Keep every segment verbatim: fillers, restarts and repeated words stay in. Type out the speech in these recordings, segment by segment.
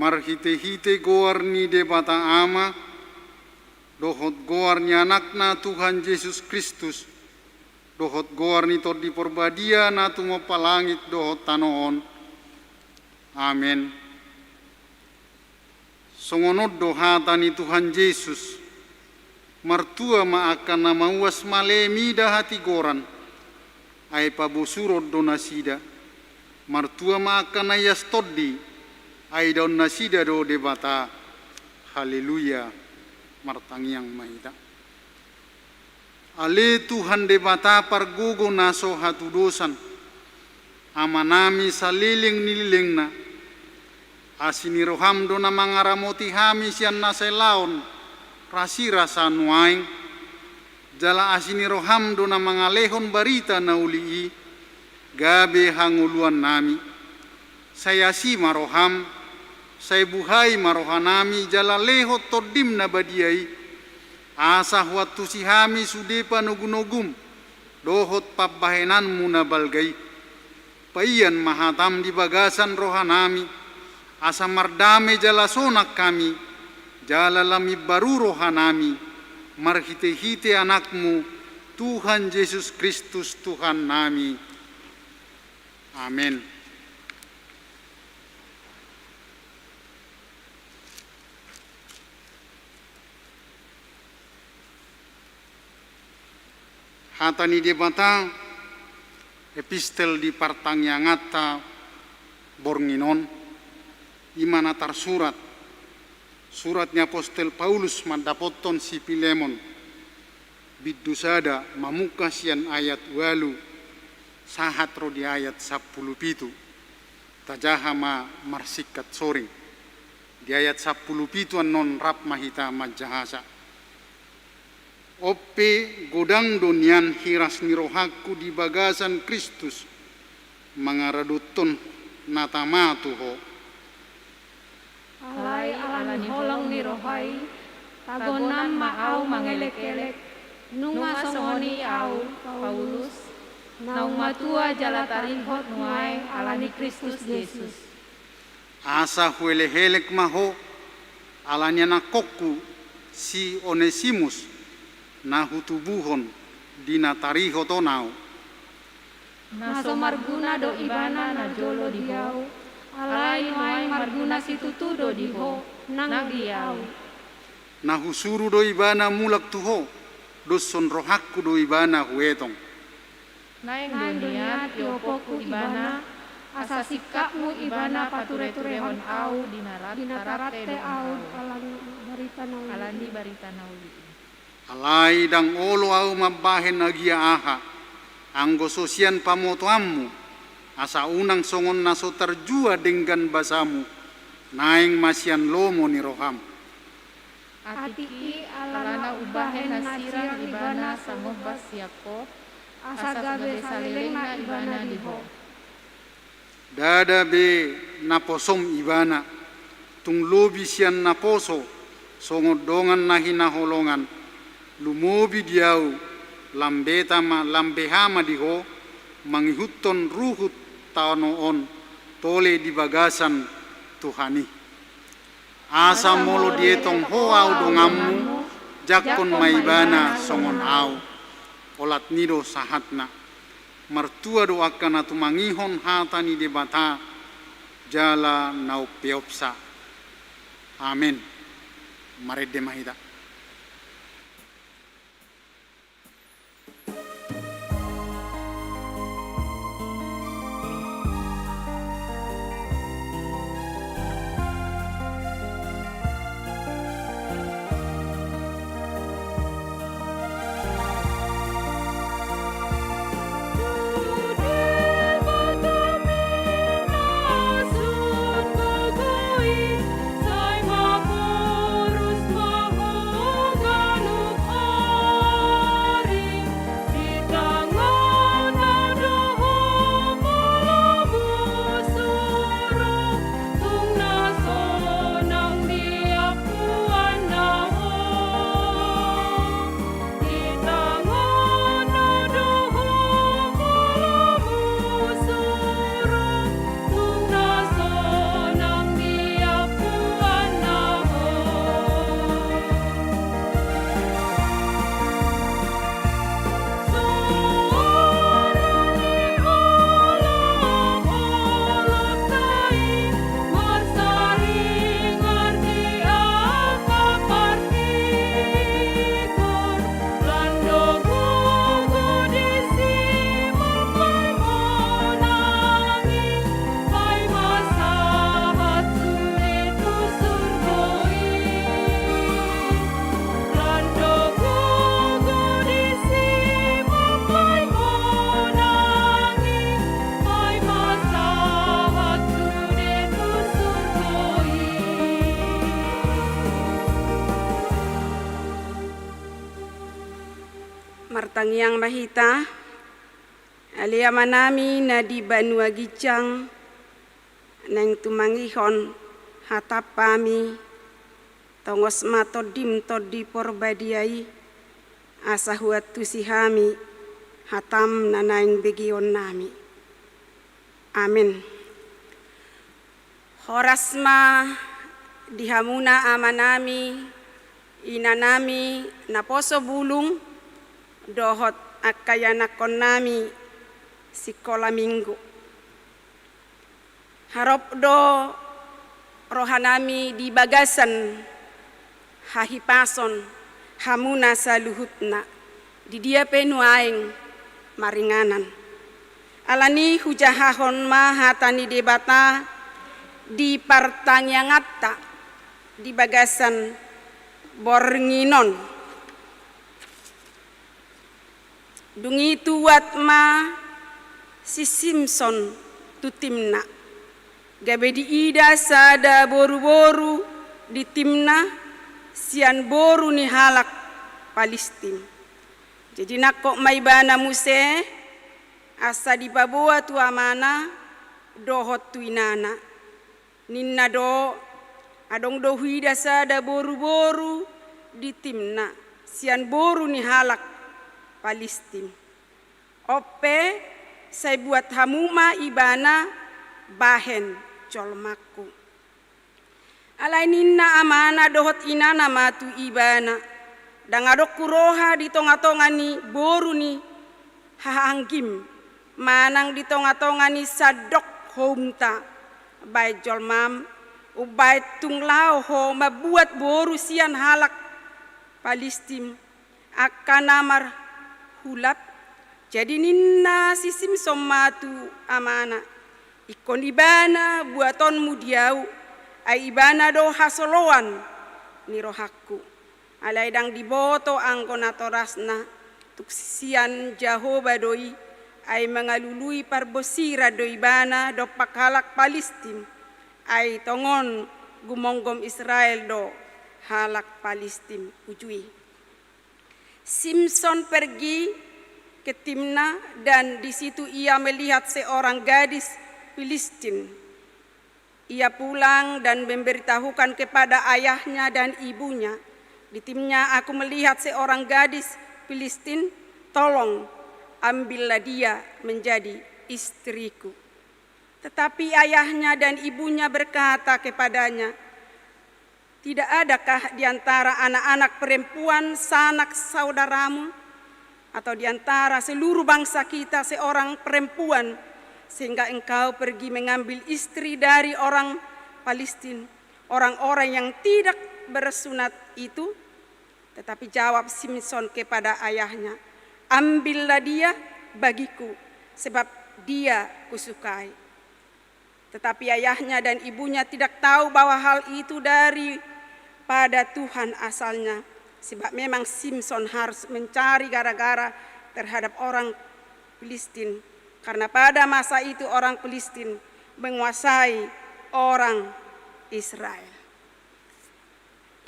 Marhite-hite goar ni Debata Ama, dohot goar ni Anakna Tuhan Jesus Kristus, dohot goar ni Tondi Parbadia na tumompa langit dohot tano on. Amen. Songon on do hata ni Tuhan Jesus: Martua ma angka na mauas male mida hatigoran, ai pabosuron do nasida. Martua ma angka na ias tondi, ai idaon nasida do Debata. Haleluya. Martangiang ma hita. Ale Tuhan Debata pargogo na so hatudosan, Amanami saleleng ni lelengna, asi ni roham do na mangaramoti hami sian na sai laon rasirasa nuaeng, jala asi ni roham do na mangalehon barita na uli i gabe hangoluannami. Sai asi ma roham, sai buhai ma rohanami jala lehon Tondim na badia i, asa huantusi hami sude panogunogum dohot pambahenanmu na balga i. Paian ma hatam di bagasan rohanami, asa mardame jala sonang hami, jala lam imbaru rohanami, marhite-hite Anakmu, Tuhan Jesus Kristus Tuhannami. Amen. Hata ni Debata, epistel di partangianganta borngin on, i ma na tarsurat, surat ni apostel Paulus mandapothon si Pilemon, bindu sada, mamungka sian ayat ualu sahat ro di ayat sampulu pitu. Tajaha ma marsingkat soring. Di ayat sampulu pitu annon rap ma hita manjahasa. On pe godang do nian hiras ni rohangku di bagasan Kristus, mangaradothon na tama tu ho. Alai ala ni holong ni roha i, tagonan ma ahu mangelek-elek, nunga songon i ahu, Paulus, naung matua jala tarihot nuaeng ala ni Kristus Jesus. Asa huelek-elek ma ho, ala ni anakkonku si Onesimus, na hutubuhon di na tarihot on ahu. Na so marguna do ibana na jolo di ho, alai nuaeng marguna situtu do di ho, nang di ahu. Na husuru do ibana mulak tu ho, doshon rohangku do ibana huetong. Naeng do nian iopokku ibana, asa singkapmu ibana pature-turehon ahu di na rap-, di na tarante dohot ahu, ahu. Ala ni barita na uli i. Alai ndang olo ahu mambahen agia aha, anggo so sian pamotoanmu, asa unang songon na so tarjua denggan basamu, naeng ma sian lomo ni roham. Atik i ala na umbahen na sirang ibana sangombas sian ho, asa gabe salelengna ibana di ho. Ndada be naposom ibana, tung lobi sian naposo songon dongan na hinaholongan, lumobi di ahu, lam beha ma, lam beha ma di ho, mangihuthon ruhut tano on, tole di bagasan Tuhan i. Asa molo dietong ho ahu donganmu, jangkon ma ibana songon ahu. Olat ni do sahatna. Martua do angka na tumangihon hata ni Debata, jala na umpeopsa. Amen. Marende ma hita. Tangiang ma hita. Ale Amanami na di banua ginjang, naeng tumangihon hataM hami, tongos ma TondiM Tondi Porbadia i, asa huantusi hami hataM na naeng begeonnami. Amen. Horas ma di hamuna amanami, inanami, naposo bulung, dohot angka ianakkonnami sikola minggu. Harop do rohanami di bagasan hahipason hamuna saluhutna, di dia pe nuaeng maringanan. Alani hujahahon ma hata ni Debata di partangianganta di bagasan borngin on. Dung i tuat ma si Simson tu Timna, gabe diida sada boruboru di Timna sian boru ni halak Palistim. Jadi nangkok ma ibana muse, asa dipaboa tu amana dohot tu inana. Ninna do, adong do huida sada boruboru di Timna sian boru ni halak Palistim. On pe, sai buat hamu ma ibana bahen jolmangku. Alai ninna amana dohot inana ma tu ibana, ndang adong huroha di tongatonga ni boru ni hahaanggim, manang di tongatonga ni sandok houmta, bahen jolmam, umbahen tung laho ho mambuat boru sian halak Palistim, angka na marhulap. Jadi ninna si Simson ma tu amana, ingkon ibana buatonmu di ahu, ai ibana do hasoloan ni rohangku. Alai ndang diboto anggo natorasna, tung sian Jahowa do i, ai mangalului parbosiran do ibana dompak halak Palistim, ai tongon gumomgom Israel do halak Palistim uju i. Simson pergi ke Timna dan di situ ia melihat seorang gadis Filistin. Ia pulang dan memberitahukan kepada ayahnya dan ibunya, "Di Timna aku melihat seorang gadis Filistin, tolong ambillah dia menjadi istriku." Tetapi ayahnya dan ibunya berkata kepadanya, "Tidak adakah di antara anak-anak perempuan sanak saudaramu, atau di antara seluruh bangsa kita seorang perempuan, sehingga engkau pergi mengambil istri dari orang Palistin, orang-orang yang tidak bersunat itu?" Tetapi jawab Simson kepada ayahnya, "Ambillah dia bagiku, sebab dia kusukai." Tetapi ayahnya dan ibunya tidak tahu bahwa hal itu daripada Tuhan asalnya, sebab memang Simson harus mencari gara-gara terhadap orang Filistin, karena pada masa itu orang Filistin menguasai orang Israel.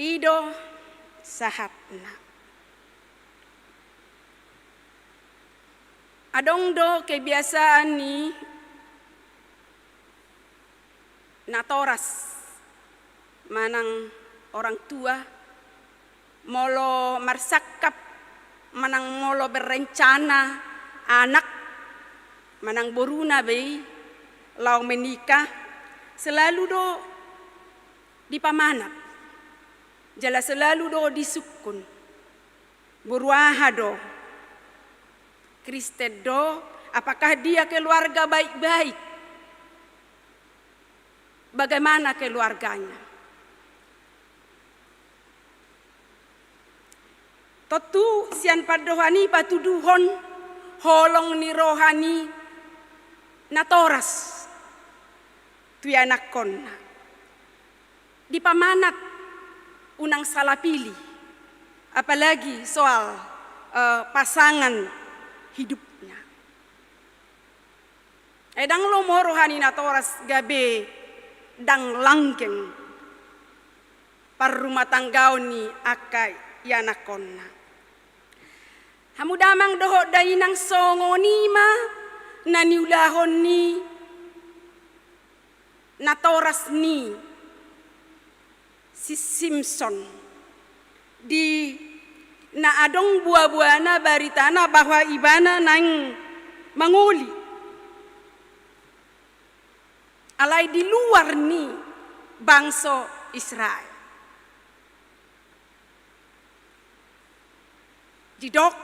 I do sahatna. Adong do kebiasaan ni natoras manang orang tua, molo marsangkap manang molo berencana anak manang boruna be i laho menikah, selalu do dipamanat jala selalu do disungkun. Boru aha do? Kristen do? Apakah dia keluarga baik-baik? Bagaimana keluarganya? Tontu sian pandohan i patuduhon holong ni roha ni natoras tu ianakkonna. Dipamanat unang salah pilih, apalagi soal, eh, pasangan hidupnya. Ai ndang lomo roha ni natoras gabe ndang langgeng parrumatanggaon ni angka ianakkonna. Hamu damang dohot dainang, songon i ma na niulahon ni natoras ni si Simson di na adong boaboana baritana bahwa ibana naeng mangoli. Alai di luar ni bangso Israel. Didok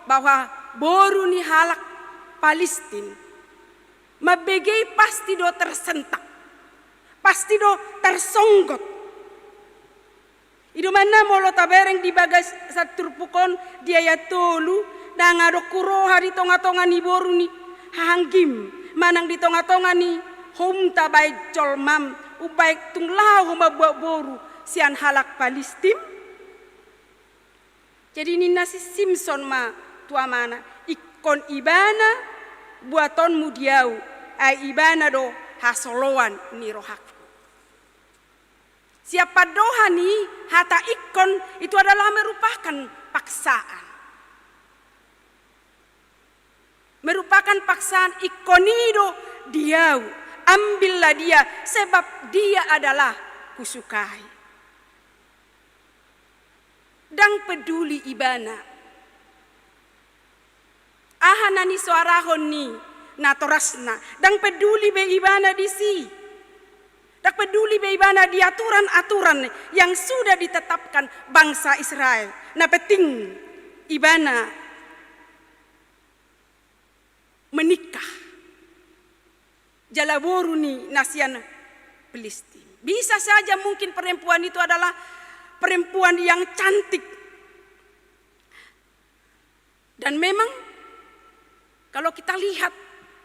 bahwa boru ni halak Palistin mambege i pasti do tersentak, pasti do tersonggot. I do manna molo tabereng di bagasan turpuk on di ayat tolu, ndang adong huroha di tongatonga ni boru ni hahanggim, manang di tongatonga ni houmta, baen jolmam, umbaen tung laho ho mambuat boru sian halak Palistin? Jadi ninna si Simson ma tu amana, ingkon ibana buatonmu di ahu, ai ibana do hasoloan ni rohangku. Sian pandohan i, hata ingkon itu adalah merupakan paksaan. Merupakan paksaan. Ingkon i do di ahu, ambillah dia, sebab dia adalah kusukai. Ndang peduli ibana aha na nisoarahon ni natorasna, ndang peduli be ibana disi. Ndang peduli be ibana di aturan-aturan yang sudah ditetapkan bangsa Israel. Na penting ibana menikah jala boru ni na sian Palistin. Bisa saja mungkin perempuan itu adalah perempuan yang cantik. Dan memang kalau kita lihat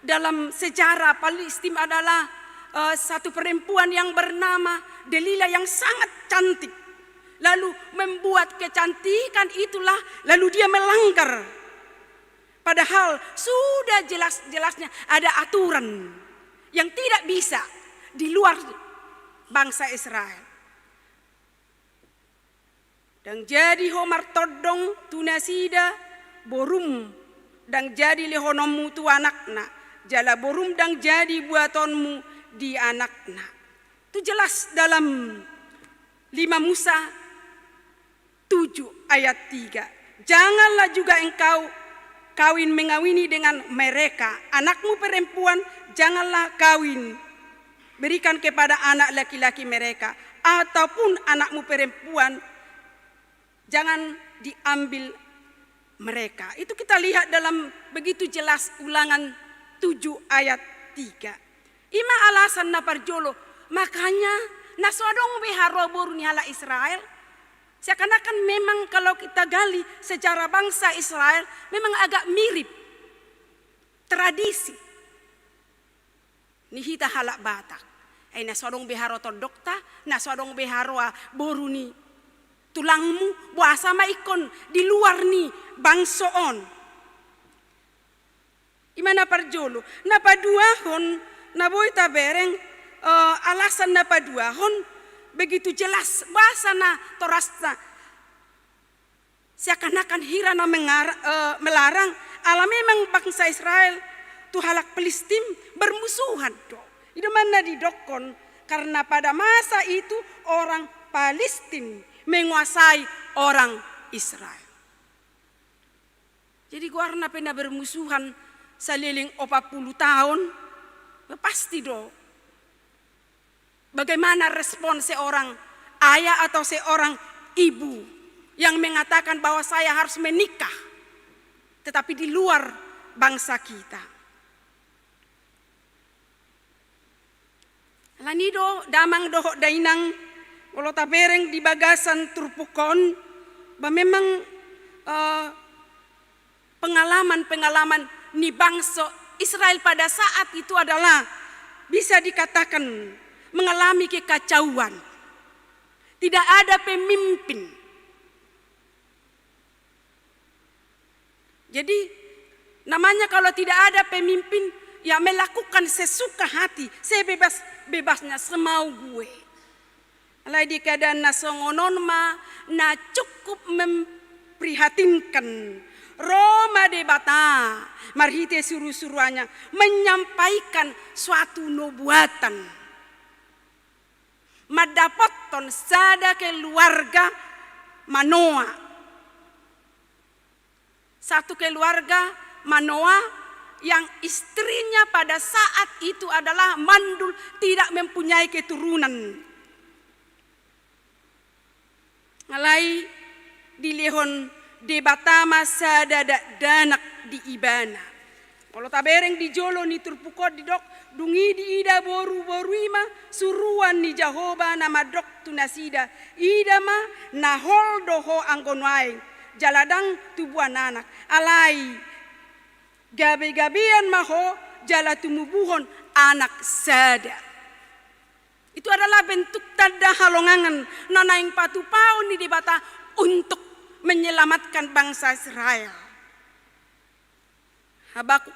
dalam sejarah, Palistin adalah, eh, satu perempuan yang bernama Delila yang sangat cantik. Lalu membuat kecantikan itulah, lalu dia melanggar. Padahal sudah jelas-jelasnya ada aturan yang tidak bisa di luar bangsa Israel. Ndang jadi ho martondong tu nasida, borum ndang jadi lehononmu tu anakna, jala borum ndang jadi buatonmu di anakna. Itu jelas dalam lima Musa tujuh ayat tiga. Janganlah juga engkau kawin mengawini dengan mereka. Anakmu perempuan janganlah kawin berikan kepada anak laki-laki mereka, ataupun anakmu perempuan jangan diambil mereka. Itu kita lihat dalam begitu jelas Ulangan tujuh ayat tiga. I ma alasan na parjolo, makanya na so adong be haroa boru ni halak Israel. Seakan-akan memang kalau kita gali sejarah bangsa Israel, memang agak mirip tradisi ni hita halak Batak. Ai na so adong be haroa tondongta, na so adong be haroa boru ni tulangmu, boasa ma ingkon di luar ni bangso on. I ma na parjolo. Na paduahon, na boi tabereng, eh, alasan na paduahon, begitu jelas boasa natorasna seakan-akan hira na mengar-, eh, melarang, ala memang bangsa Israel tu halak Palistin bermusuhan do. I do manna didokkon, karena pada masa itu orang Palistin menguasai orang Israel. Jadi goarna pe na bermusuhan saleleng opat puluh tahun, ya pasti do. Bagaimana respon seorang ayah atau seorang ibu yang mengatakan bahwa saya harus menikah, tetapi di luar bangsa kita? Alani do damang dohot dainang, molo tabereng di bagasan turpuk on, ba memang, eh, pengalaman-pengalaman ni bangso Israel pada saat itu adalah bisa dikatakan mengalami kekacauan. Tidak ada pemimpin. Jadi, namanya kalau tidak ada pemimpin, ya melakukan sesuka hati, sebebas-bebasnya, semau gue. Alai di keadaan na songon on ma na cukup memprihatinkan Ro ma Debata marhite suru-suruannya menyampaikan suatu nubuatan. Mandapothon sada keluarga Manoa. Satu keluarga Manoa yang istrinya pada saat itu adalah mandul, tidak mempunyai keturunan. Alai dilehon Debata ma sada dakdanak di ibana. Molo tabereng di jolo ni turpuk on didok, dung i diida boru-boru i ma suruan ni Jahowa na mandok tu nasida, ida ma na hol do ho anggo nuaeng, jala ndang tubuan anak. Alai gabe-gabean ma ho jala tumubuhon anak sada. Itu adalah bentuk tanda halongangan na naeng patupaon ni Debata untuk menyelamatkan bangsa Israel. Habakuk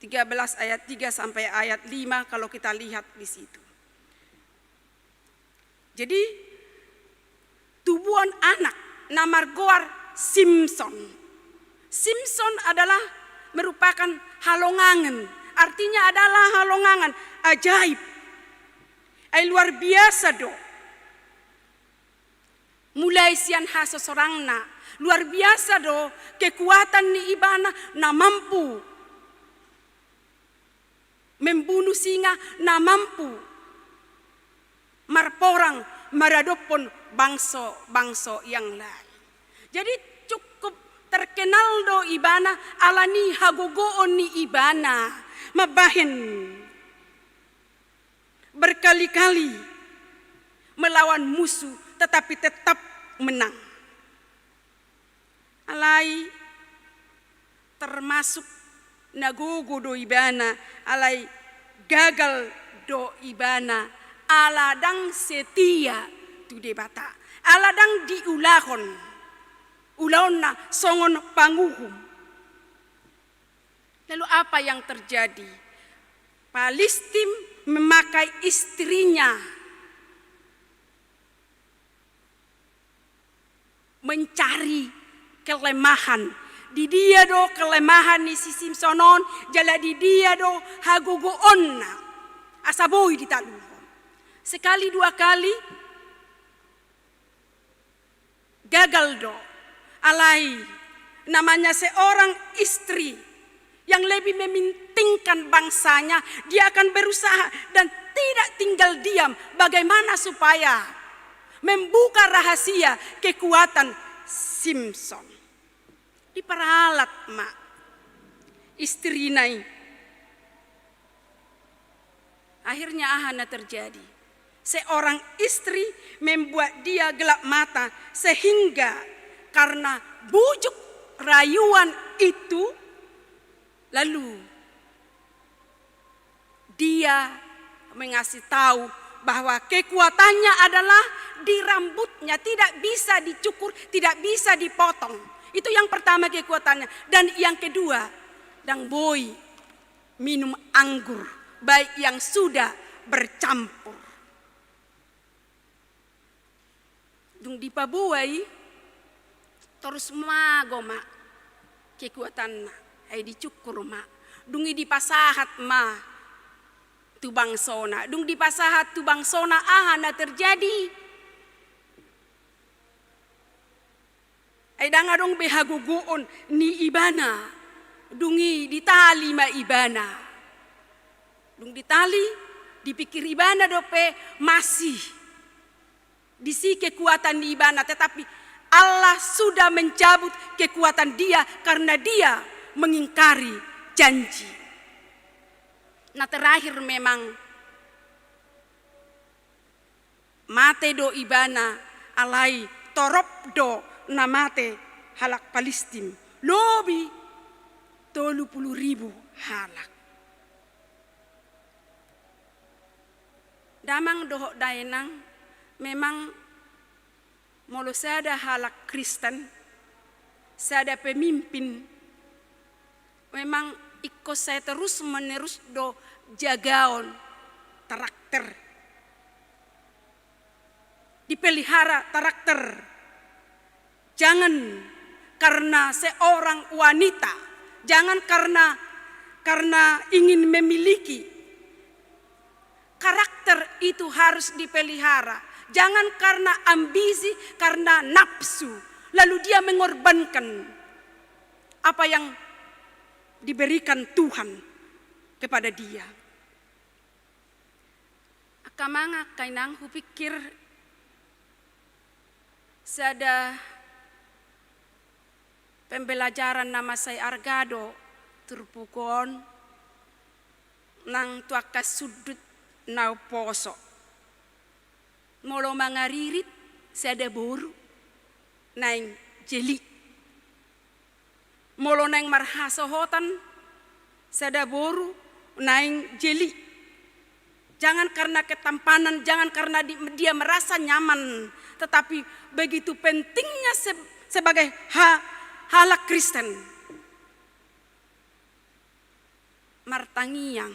tiga belas ayat tiga sampai ayat lima, kalau kita lihat di situ. Jadi, tubuan anak na margoar Simson. Simson adalah merupakan halongangan, artinya adalah halongangan, ajaib. Ai luar biasa do. Mulai sian hasosorangna, luar biasa do kekuatan ni ibana na mampu membunuh singa, na mampu marporang maradophon bangso-bangso yang lain. Jadi cukup terkenal do ibana ala ni hagogoon ni ibana mambahen berkali-kali melawan musuh, tetapi tetap menang. Alai termasuk na gogo do ibana, alai gagal do ibana, ala ndang setia tu Debata, ala ndang diulahon ulaonna songon panguhum. Lalu apa yang terjadi? Palistim memakai istrinya mencari kelemahan. Di dia do kelemahan ni si Simson on, jala di dia do hagogoonna. Asa boi ditaluhon. Sekali dua kali, gagal do. Alai, namanya seorang istri yang lebih mementingkan bangsanya, dia akan berusaha dan tidak tinggal diam bagaimana supaya membuka rahasia kekuatan Simson. Diperalat ma istrina i. Akhirnya aha na terjadi? Seorang istri membuat dia gelap mata, sehingga karena bujuk rayuan itu, lalu dia mengasih tahu bahwa kekuatannya adalah di rambutnya, tidak bisa dicukur, tidak bisa dipotong. Itu yang pertama kekuatannya. Dan yang kedua, ndang boi minum anggur, baik yang sudah bercampur. Dung dipaboa i, torus mago ma kekuatanna, ai dicukur ma. Dung i dipasahat ma tu bangsona. Dung dipasahat tu bangsona, aha na terjadi? Ai ndang adong be hagogoon ni ibana, dung i ditali ma ibana. Dung ditali, dipikir ibana dope masih disi kekuatan ni ibana, tetapi Allah sudah mencabut kekuatan dia karena dia mengingkari janji. Nah, terakhir memang mate do ibana, alai torop do na mate halak Palistim, lobi tolu pulu ribu halak. Damang dohot dainang, memang molo sada halak Kristen, sada pemimpin, memang ingkon sai terus menerus do jagaon karakter. Dipelihara karakter. Jangan karena seorang wanita, jangan karena, karena ingin memiliki. Karakter itu harus dipelihara. Jangan karena ambisi, karena nafsu, lalu dia mengorbankan apa yang diberikan Tuhan kepada dia. Angka amang, angka inang, hupikir sada pembelajaran na mansai arga do turpuk on nang tu angka sundut na umposo. Molo mangaririt sada boru naeng jeli. Molo naeng marhasohotan sada boru naeng jeli. Jangan karena ketampanan, jangan karena di-, dia merasa nyaman, tetapi begitu pentingnya se-, sebagai ha-, halak Kristen. Martangiang,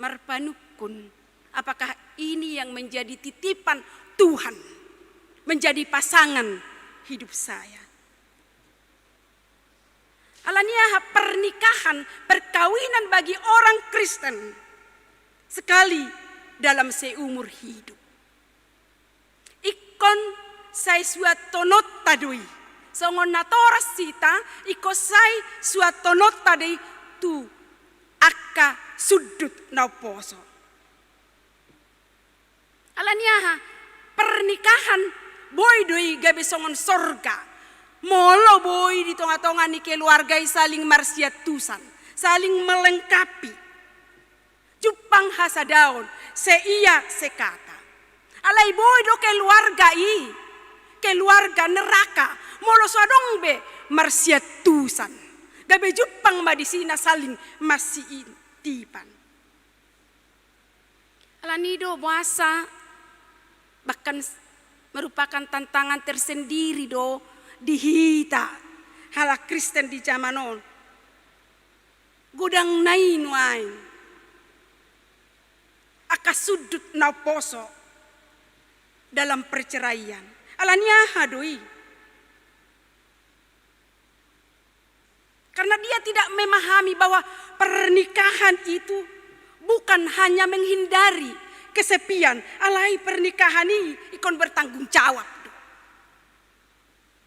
marpanungkun, apakah ini yang menjadi titipan Tuhan, menjadi pasangan hidup saya? Alani aha? Pernikahan, perkawinan bagi orang Kristen sekali dalam seumur hidup. Ingkon sai suantononta do i. Songon natoras hita, ingkon sai suantononta do i tu angka sundut na umposo. Alani aha? Pernikahan boi do i gabe songon sorga molo boi di tonga-tonga ni keluarga i saling marsiantusan, saling melengkapi. Jumpang hasadaon, seia sekata. Alai boi do keluarga i keluarga neraka molo so adong be marsiantusan. Gabe jumpang ma disi na saling masiintipan. Alani do boasa bahkan s-, merupakan tantangan tersendiri do di hita halak Kristen di zaman on. Godang na i nuaeng angka sundut na umposo dalam perceraian. Alani aha do i? Karena dia tidak memahami bahwa pernikahan itu bukan hanya menghindari kesepian, alai pernikahan i ingkon bertanggung jawab do.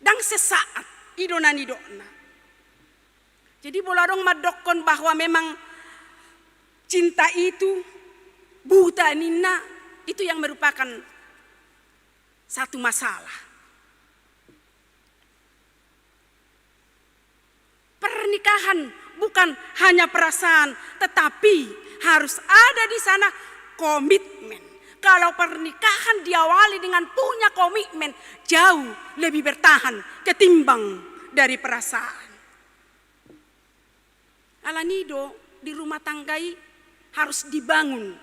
Ndang sesaat, i do na nidokna. Jadi molo adong mandokkon bahwa memang cinta itu buta ninna, itu yang merupakan satu masalah. Pernikahan bukan hanya perasaan, tetapi harus ada di sana komitmen. Kalau pernikahan diawali dengan punya komitmen, jauh lebih bertahan ketimbang dari perasaan. Alani do di rumah tangga i harus dibangun,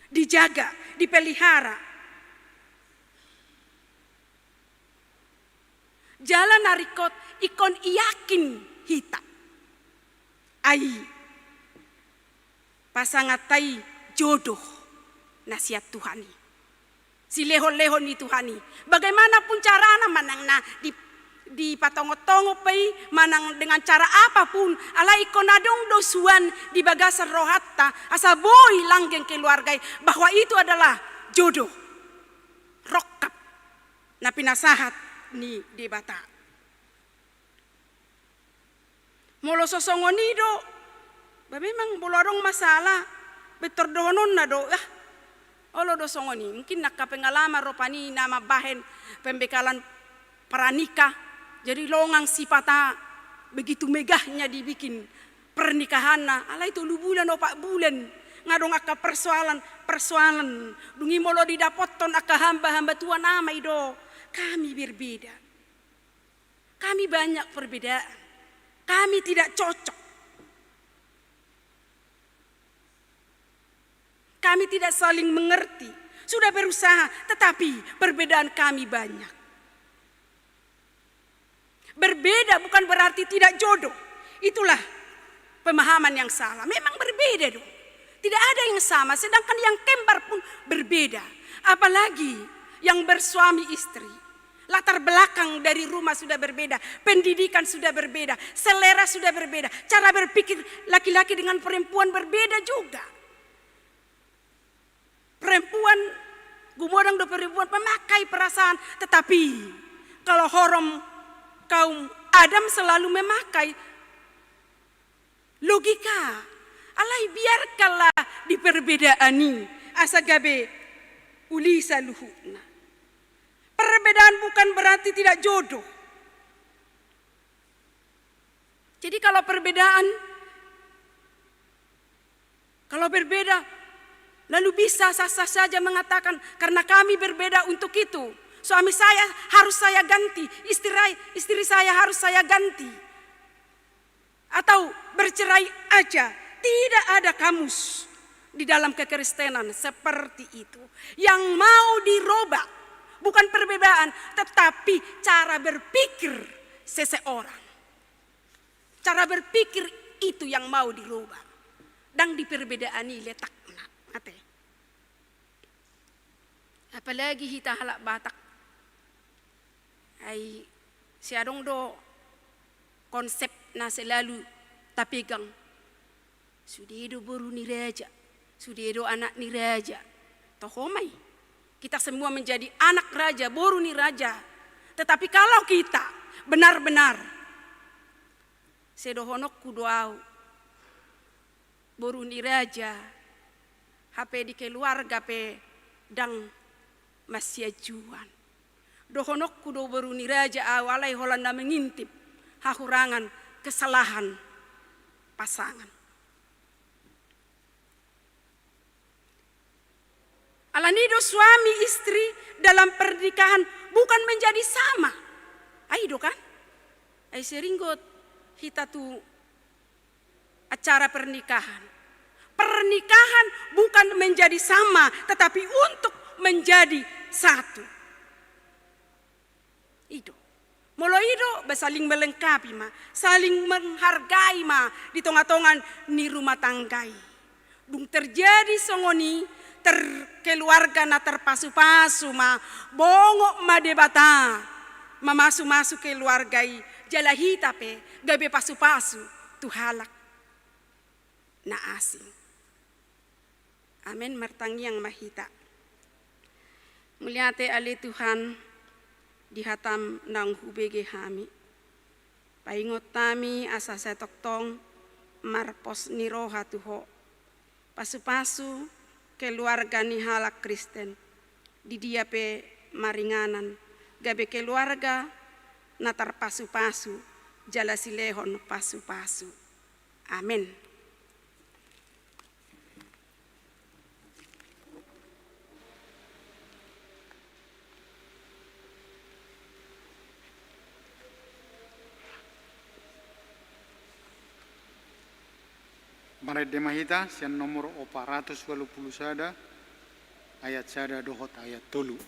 dijaga, dipelihara. Jala na ringkot ingkon yakin hita. Ai pasanganta i jodoh na sian Tuhan i. Silehon-lehon ni Tuhan i. Bagaimanapun carana, manang na di, dipatongot-tongot pe i, manang dengan cara apapun, alai ingkon adong do suan di bagasan rohanta, asa boi langgeng keluarga i, bahwa itu adalah jodoh. Rongkap na pinasahat ni Debata. Molo so songon i do, ba memang molo adong masalah, pintor dohononna do, ah, olo do songon i. Mungkin angka pengalaman rupani na mambahen pembekalan pranikah, jadi longang sipata begitu megahnya dibikin pernikahanna, alai tolu bulan, opat bulan, nga adong angka persoalan, persoalan. Dung i molo didapothon angka hamba, hamba tuan, ama i do, kami berbeda. Kami banyak perbedaan. Kami tidak cocok. Kami tidak saling mengerti. Sudah berusaha, tetapi perbedaan kami banyak. Berbeda bukan berarti tidak jodoh. Itulah pemahaman yang salah. Memang berbeda dong. Tidak ada yang sama, sedangkan yang kembar pun berbeda. Apalagi yang bersuami istri. Latar belakang dari rumah sudah berbeda, pendidikan sudah berbeda, selera sudah berbeda, cara berpikir laki-laki dengan perempuan berbeda juga. Perempuan, gumodang do perempuan memakai perasaan, tetapi kalau horom kaum Adam selalu memakai logika. Alai biarkanlah di perbedaan i asa gabe uli saluhutna. Perbedaan bukan berarti tidak jodoh. Jadi kalau perbedaan, kalau berbeda, lalu bisa sah-sah saja mengatakan, "Karena kami berbeda untuk itu, suami saya harus saya ganti, istri, istri saya harus saya ganti." Atau bercerai aja. Tidak ada kamus di dalam kekristenan seperti itu. Yang mau dirubah bukan perbedaan, tetapi cara berpikir seseorang. Cara berpikir itu yang mau dirubah. Ndang di perbedaan i letakna, ate. Apalagi hita halak Batak. Ai sai adong do konsep na selalu tapegang. Sude do boru ni raja, sude do anak ni raja. Toho ma i. Kita semua menjadi anak raja, boru ni raja. Tetapi kalau kita benar-benar, sai dohononku do au, boru ni raja, hape di keluarga pe ndang masianjuan. Dohononku do boru ni raja au, alai holan na mengintip hahurangan, kesalahan pasangan. Alani do suami istri dalam pernikahan bukan menjadi sama. Ai do kan? Ai sering do hita tu acara pernikahan. Pernikahan bukan menjadi sama, tetapi untuk menjadi satu. I do. Molo i do, ba saling melengkapi ma, saling menghargai ma di tonga-tonga ni rumah tangga i. Dung terjadi songon i, ter-, keluarga na terpasu-pasu ma, bongot ma Debata mamasu-masu keluarga i, jala hita pe gabe pasu-pasu tu halak na asing. Amen. Martangiang ma hita. Mauliate ale Tuhan, di hataM naung hubege hami. Paingot hami asa sai tongtong marpos ni roha tu Ho. Pasu-pasu keluarga ni halak Kristen, di dia pe maringanan, gabe keluarga na tarpasu-pasu, jala silehon pasu-pasu. Amen. Marende ma hita sian nomor opat ratus ualu pulu sada, ayat sada dohot ayat tolu.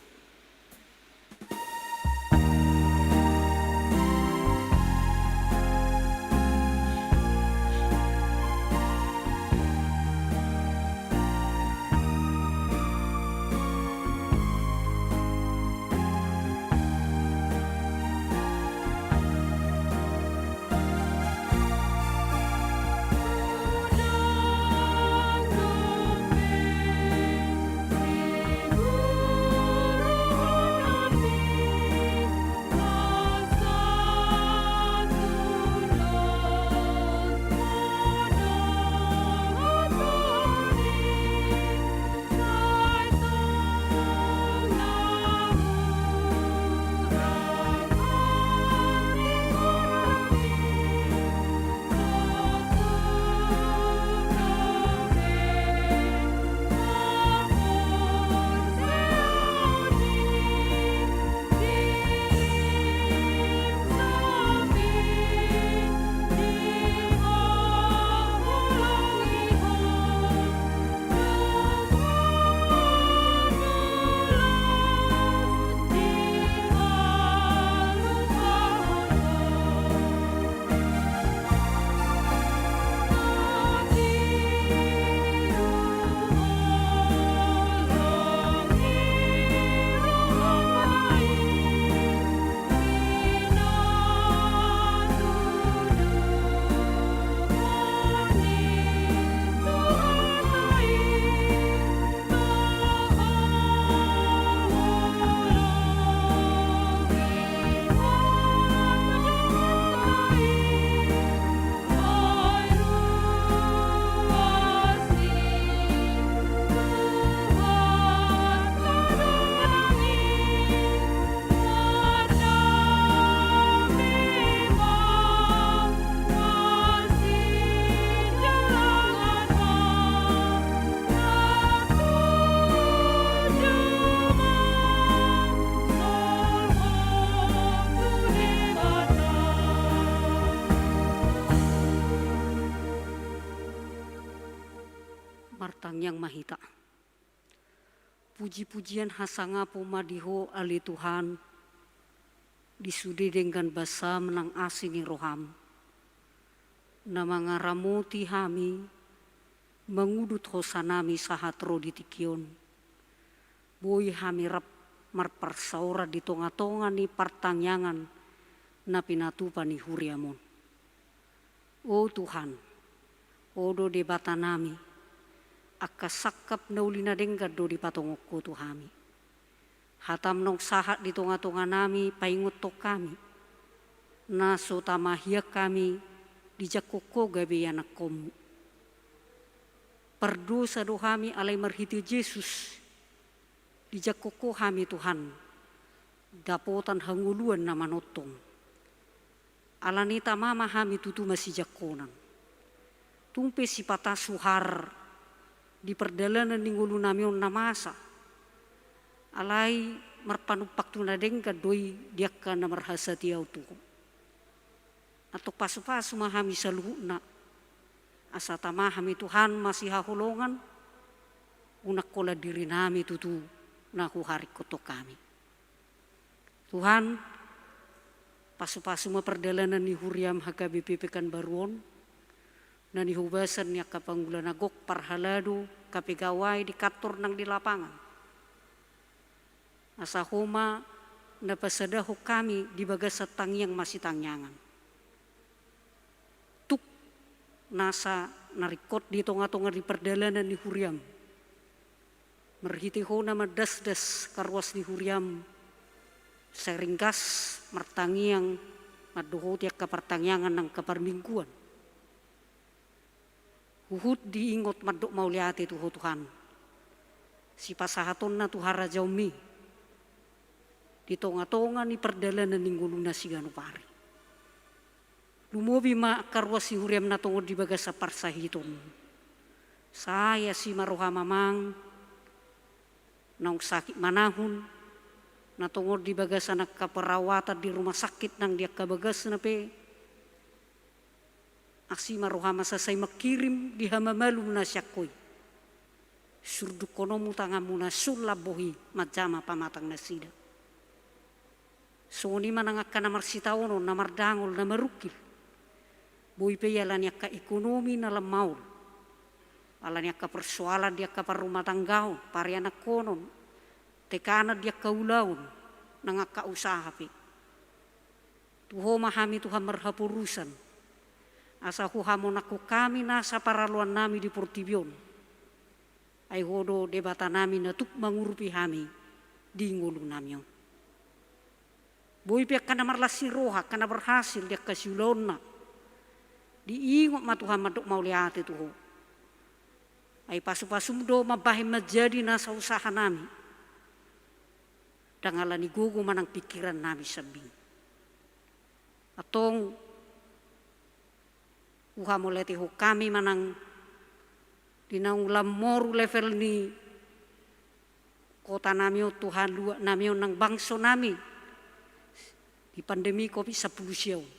Martangiang ma hita. Puji-pujian hasangapon ma di Ho ale Tuhan, di sude denggan basam nang asi ni roham, na mangaramoti hami, mangudut hosanami sahat ro di tingki on. Boi hami rap marparsaoran di tonga-tonga ni partangiangan na pinatupa ni huriam on. O Tuhan, Ho do Debatanami, angka sangkap na uli na denggan do dipatongon Ho tu hami. Hatam naung sahat di tonga-tonganami paingothon hami, na so tama hian hami dijangkon Ho gabe ianakhonmu. Pardosa do hami, alai marhite Jesus dijangkon Ho hami Tuhan dapotan hangoluan na manongtong. Alani i tama ma hami tutu masijangkonan. Tung pe sipata suhar di pardalanan ni ngolunami on na masa, alai marpanumpak tu na denggan do i di angka na marhasatiaon tu Ho. Antong pasu-pasu ma hami saluhutna, asa tama hami Tuhan masihaholongan, unang holan dirinami tutu na huharingkothon hami. Tuhan, pasu-pasu ma pardalanan ni huriam H K B P Pekanbaru on, na nihobasan ni angka pangula na gok, parhalado, kapegawai di kantor nang di lapangan. Asa Ho ma na pasadahon hami di bagasan tangiang masitangiangan. Tuk nasa na ringkot di tonga-tonga ni pardalanan ni huriam. Marhite Ho na mandasdas angka ruas ni huriam, sai ringgas martangiang, mandohoti angka partangiangan nang angka parmingguan. Huhut diingot mandok mauliate tu Ho Tuhan, sipasahatonna tu harajaonmi di tonga-tonga ni pardalanan ni ngoluna siganup ari. Lumobi ma angka ruas ni huriam na tongon di bagasan parsahiton. Sai asi ma roham Amang, naung sakit manahun, na tongon di bagasan angka perawatan di rumah sakit nang di angka bagasna pe, asi ma roham asa sai mangkirim di hamamalum na sian Ho i. Surdukkononmu tanganmu na sun lambok i manjama pamatang nasida. Songon i ma nang angka na marsitaonon, na mardangol, na marungkil. Boi pe i alani angka ekonomi na lam maol, alani angka persoalan di angka parrumatanggaon, parianakhonon, tekanan di angka ulaon, nang angka usaha pe. Tu Ho ma hami Tuhan marhaporusan, asa huhamonanghon hami nasa paraloannami di portibi on. Ai Ho do Debatanami na tuk mangurupi hami di ngolunami on. Boi pe angka na marlas ni roha, angka na berhasil di angka siulaonna, diingot ma Tuhan mandok mauliate tu Ho. Ai pasu-pasum do mambahen manjadi nasa usahanami, ndang alani gogo manang pingkirannami sambing. Antong huhamauliatehon hami manang di naung lam moru level ni kotanami on, Tuhan, luatnami on nang bangsonami di pandemi covid sampulu sia on.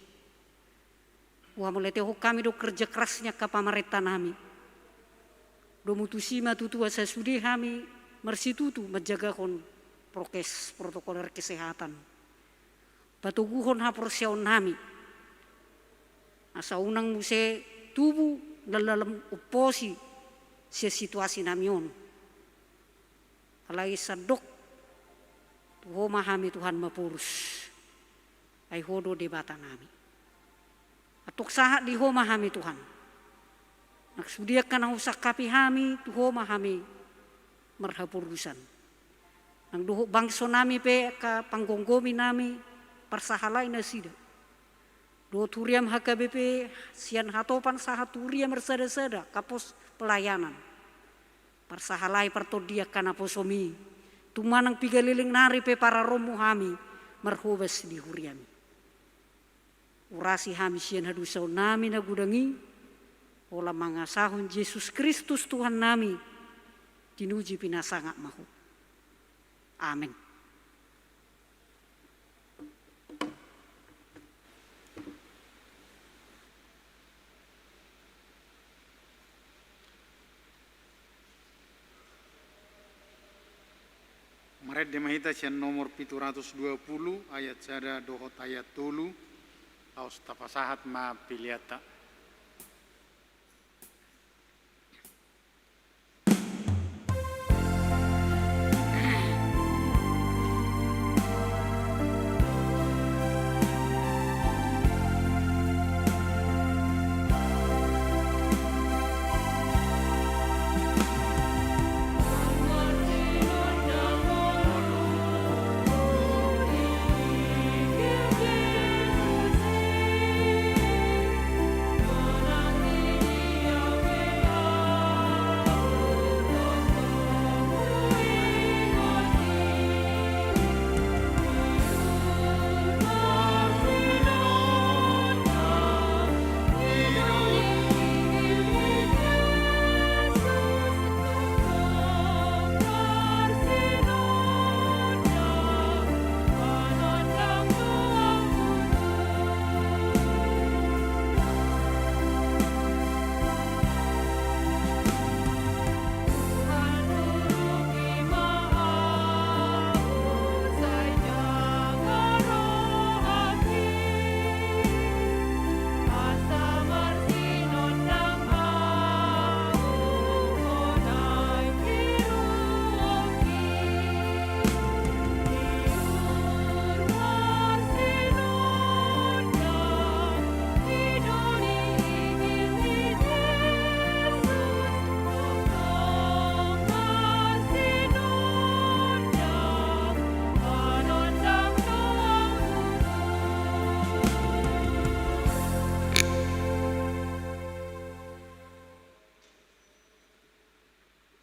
Huhamauliatehon hami do kerja keras ni angka pamarentanami. Domu tusi ma tutu asa sude hami marsitutu manjagahon prokes, protokoler kesehatan. Patoguhon haporseaonnami, asa unang muse tubu na lam umposi sian situasinami on. Alai sandok tu Ho ma hami Tuhan maporus, ai Ho do Debatanami. Antong sahat di Ho ma hami Tuhan. Nang sude angka na husangkapi hami, tu Ho ma hami marhaporusan. Nang dohot bangsonami pe, angka panggomgominami, parsahalai nasida. Dohot huriam H K B P sian hatopan sahat tu huria marsada-sada, angka pos pelayanan. Parsahalai partondian angka naposomi, tung manang piga leleng nari pe pararommu hami marhobas di huriami. Urasi hami sian hadosaonnami na godang i, holan mangasahon Jesus Kristus Tuhannami, tinuji pinasangap ma Ho. Amen. Rende ma hita sian nomor pitu ratus dua pulu, ayat sada dohot ayat tolu. Laos tapasahat ma peleanta.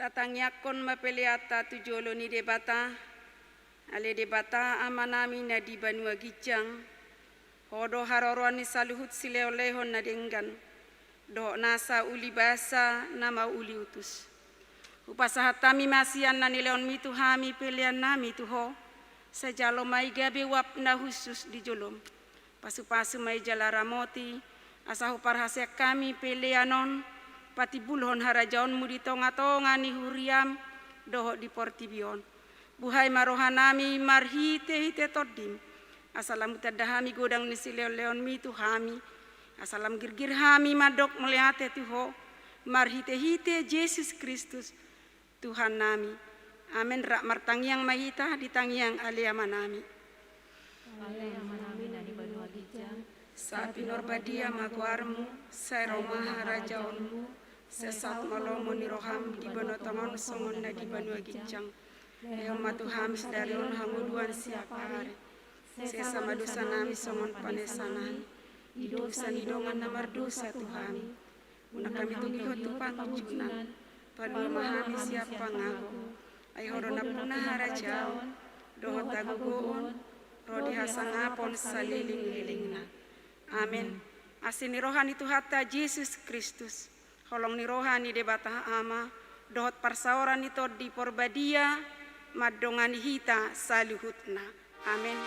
Tatangiangkon ma peleanta tu jolo ni Debata. Ale Debata Amanami na di banua ginjang, Ho do haroroan ni saluhut silehonlehon na denggan, dohot nasa ulibasa na mauliutus. Hupasahat hami ma sian na nilehonMi tu hami peleannami tu Ho, sai jalo ma i gabe uap na hushus di joloM. Pasupasu ma i jala ramoti, asa huparhaseang hami pelean on patimbulhon harajaonMu di tongatonga ni huriaM dohot di portibi on. Buhai ma rohanami marhitehite TondiM, asa lam hutanda hami godang ni silehonlehonMi tu hami, asa lam girgir hami mandok mauliate tu Ho, marhitehite Jesus Kristus, Tuhannami. Amen. Rap martangiang ma hita di tangiang Ale Amanami. Ale Amanami na di banua ginjang, sai pinarbadia ma goarMu, sai ro ma harajaonMu, sai saut ma lomo ni rohaM di banua tonga on songon na di banua ginjang. Lehon ma tu hami sadari on hangoluan siapari. Sesa ma dosanami songon panesanami di dosa ni dongan na mardosa tu hami. Unang hami togihon tu pangunjunan, palua ma hami sian pangago. Ai Ho do nampuna harajaon dohot hagogoon ro di hasangapon salelenglelengna. Amen. Asi ni roha ni Tuhanta Jesus Kristus, holong ni roha ni Debata Ama, dohot parsaoran ni Tondi Parbadia mandongani hita saluhutna. Amen.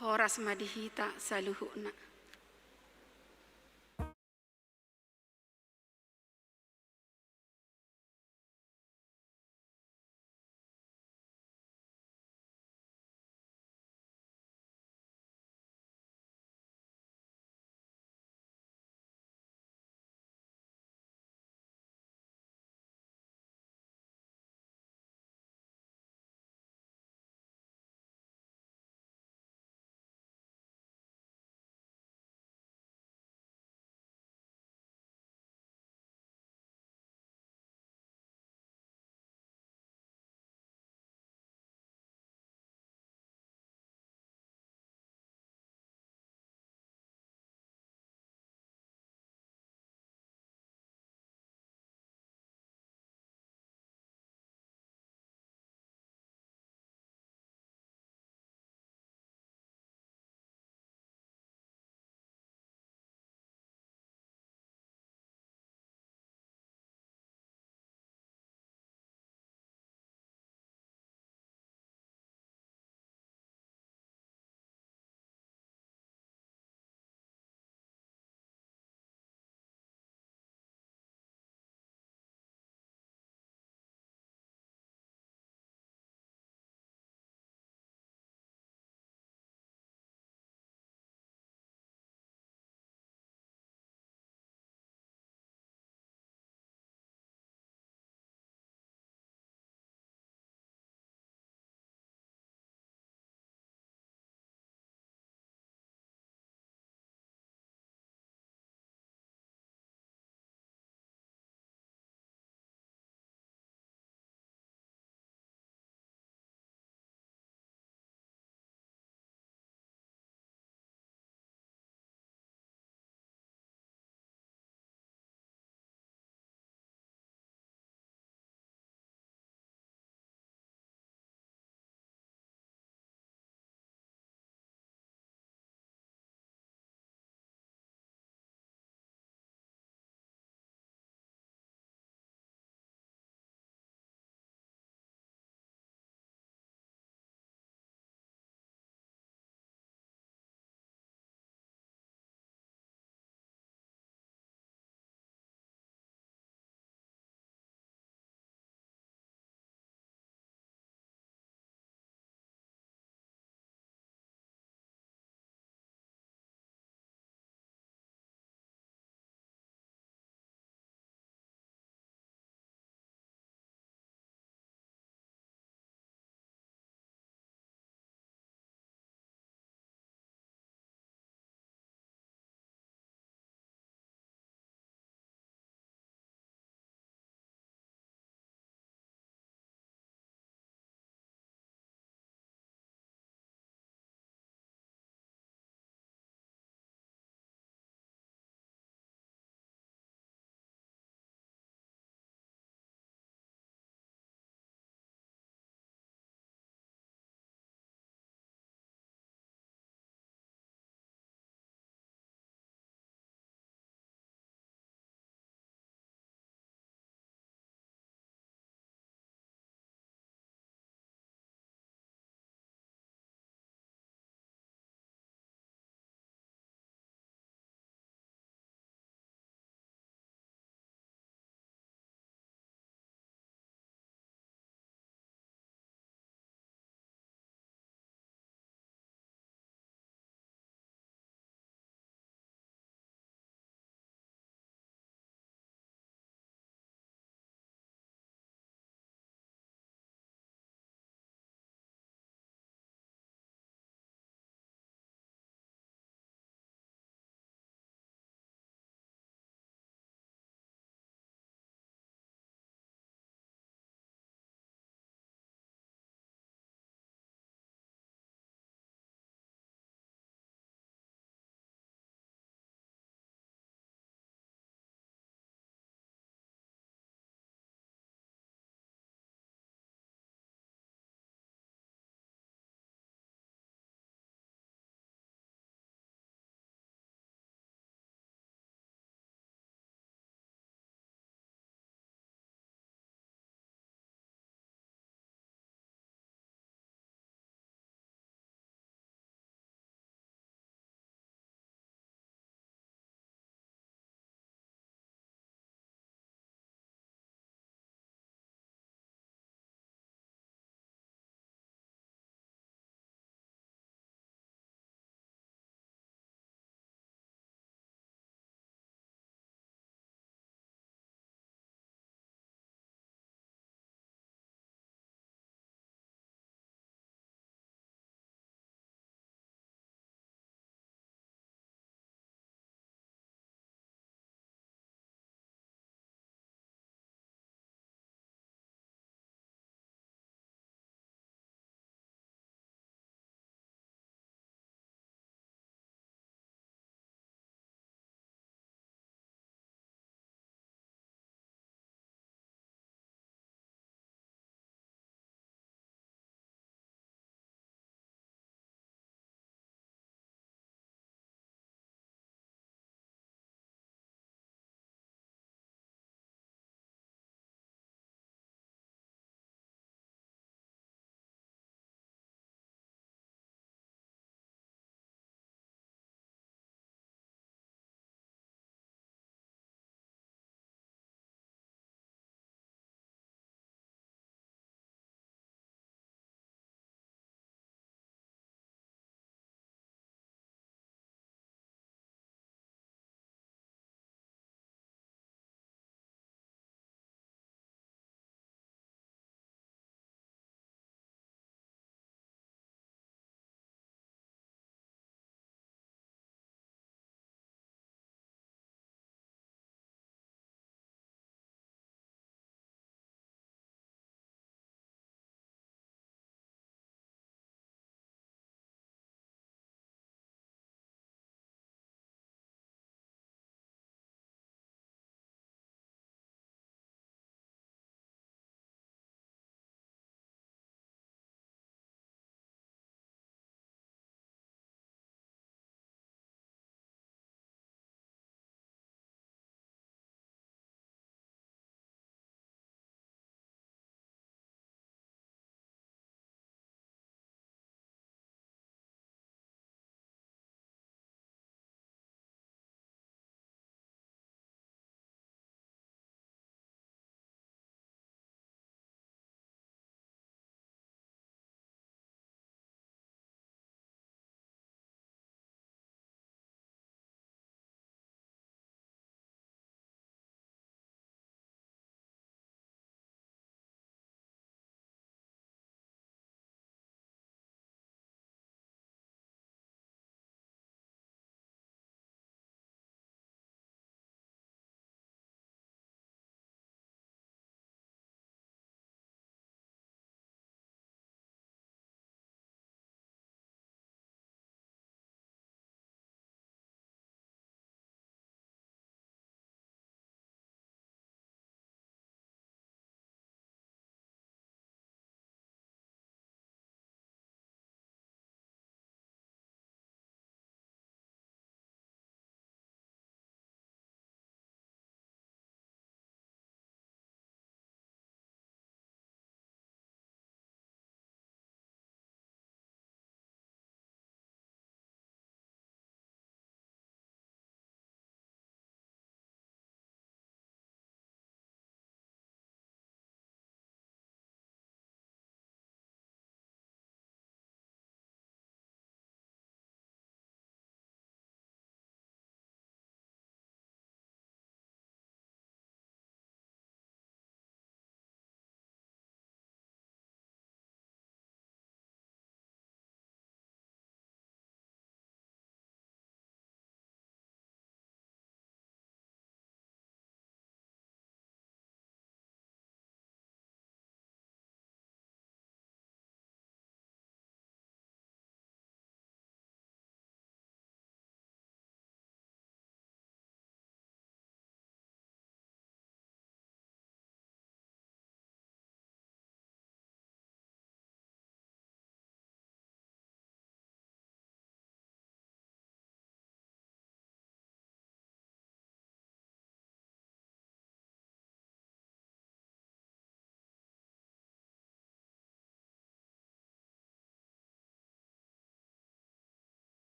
Horas ma di hita saluhutna.